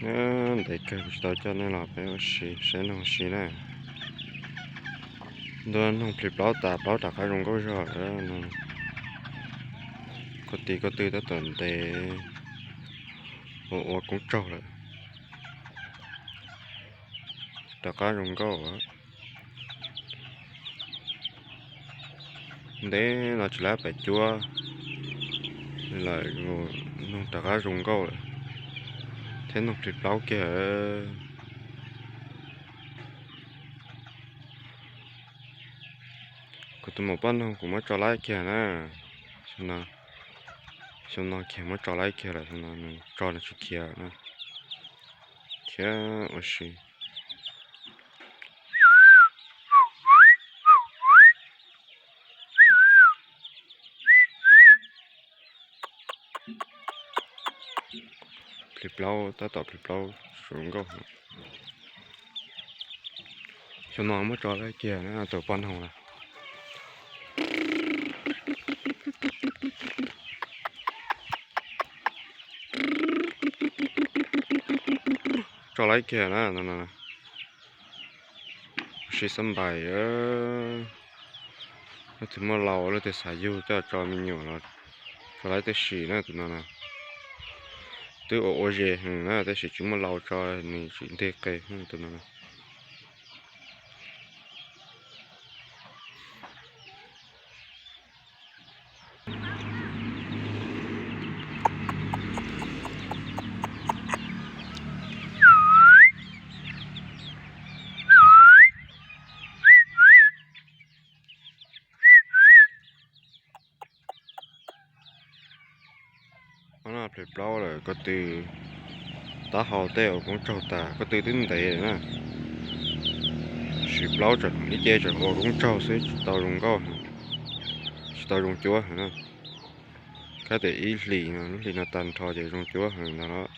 Ntev kawg kuv tsis tau coj nej los peb ua si saib noog ua si na. Ntua noog plhis plaub tas plaub rov qab zoo nkauj zog lawm. Koj tis koj tw tab tom ntev ua ua koob tsaug lawm. Rov qab zoo nkauj. Ntev no tsis lab pem cuab lawm, noog rov qab zoo nkauj lawm thiab noog plhis plaub kiag. Kuv tus maum poj noog kuv muab tso laib kiag na. Xyoo no kiag muab tso laib kiag lawm, xyoo no nws tso nws tsis khiav na. Khiav ua si. Plhis plaub, tab tom plhis plaub zoo nkauj. Xyoo no muab tso laib kiag na tus poj noog na. Tso laib kiag na no. Ua si xab npais. Leej twg muaj lau leej twg xav yug coj tso me nyuam los tso laib tib si na tus no na. Twb ua ua zes heev na tab sis tsis muaj lau tso, nws tsis ntig qe tus no na. Ob no plhis plaub lawm, ko tw taub hau tej ua koob tsaug tas, ko tw twb ntev na. Sim plaub ib ce tseem ua koob tsaug xwb, tsis tau zoo nkauj, tsis tau zoo cuab heev na. Kab tias ib hlis no, lub hlis no tag nrho ces zoo cuab heev ntag los.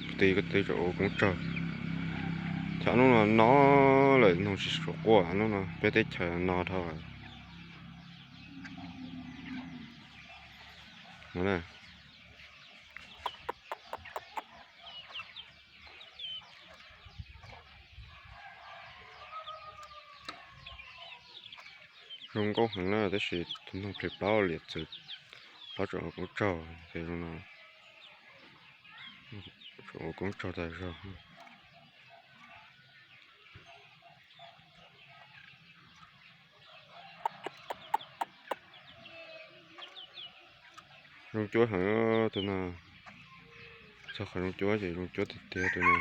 Ko tw ko tw tseem ua koob tsaug. Cov hnub no no lawm, noog tsis suav quaj, hnub no peb teb chaws no dhau lawm. Zoo nkauj heev na, tab sis tus noog plhis plaub liam txwv, plaub tseem ua koob tsaug ces zoo no, tseem ua koob tsaug tas zog. Zoo cuab heev tus no, txog qhov zoo cuab ces zoo cuab tiag tiag tus no.